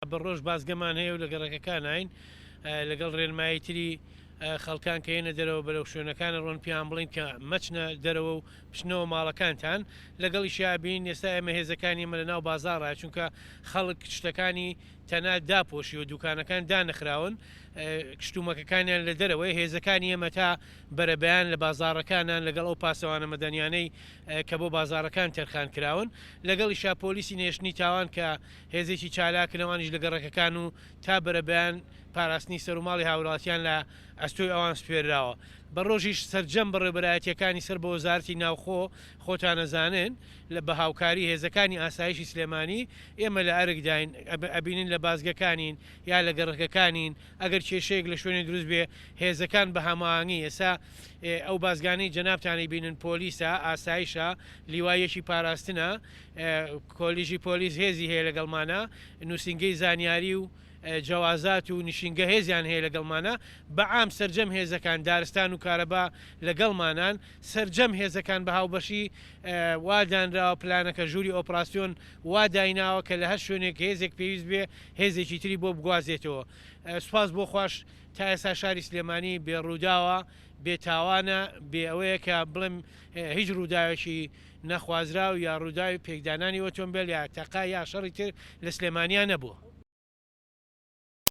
بە ڕۆژ بازگەمان هەیە و لە گەڕەکەکاناین لەگەڵ ڕێنمایی تری خەڵکان کە یەنە دەرەوە بەرەو شوێنەکانە ڕۆن پێیان بڵێین کە مەچنە دەرەوە و بچنەوە ماڵەکانتان لەگەڵیشیا بین ئێستا ئێمە هێزەکانی ئێمە لە ناو بازاڕایە چونکە خەڵک شتەکانی تەنا داپۆشیوە دوکانەکان دانەخراون کشتومەکەکانیان لە دەرەوەی هێزەکانی ئێمە تا بەرەبەیان لە بازاڕەکانان لەگەڵ ئەو پاسەوانە مەدەنیانەی کە بۆ بازاڕەکان تەرخان کراون لەگەڵیشا پۆلیسی نێشتنی تاوان کە هێزێکی چالاکن ئەوانیش لە گەڕەکەکان و تا بەرەبەیان پاراستنی سەروماڵی هاوڵاتیان لە ئەستۆی ئەوان سپێرراوە. بە ڕۆژیش سەرجەم بەڕێوبەرایەتییەکانی سەر بە وەزارەتی ناوخۆ خۆتان ئەزانن لە بە هاوکاری هێزەکانی ئاسایشی سلێمانی ئێمە لە ئەرکداین ئەبینن لە بازگەکانین یا لە گەڕەکەکانین ئەگەر کێشەیەک لە شوێنێ دروست بێ هێزەکان بە هەماهەنگی ئێستا ئەو بازگانەی جەنابتان ئەیبینن پۆلیسە، ئاسایشە، لیوای یەکی پاراستنە، کۆلیژی پۆلیس هێزی هەیە لەگەڵمانە، نووسینگەی زانیاری و جەوازات و نشینگە هێزیان هەیە لەگەڵمانە، بە عام سەرجەم هێزەکان دارستان و کارەبا لەگەڵمانان، سەرجەم هێزەکان بە هاوبەشی وا دانراوە پلانەکە ژووری ئۆپراسیۆن وا دایناوە کە لە هەر شوێنێک هێزێک پێویست بێ هێزێکی تری بۆ بگوازێتەوە. سوپاس بۆ خواش تا ئێستا شاری سلێمانی بێ ڕووداوە، بێ تاوانە، بێ ئەوەیە کە بڵێم هیچ ڕووداوێکی نەخوازراو یا ڕووداوی پێکدانانی ئۆتۆمبێل یا تەقە یا شەڕی تر لە سلێمانیا نەبووە.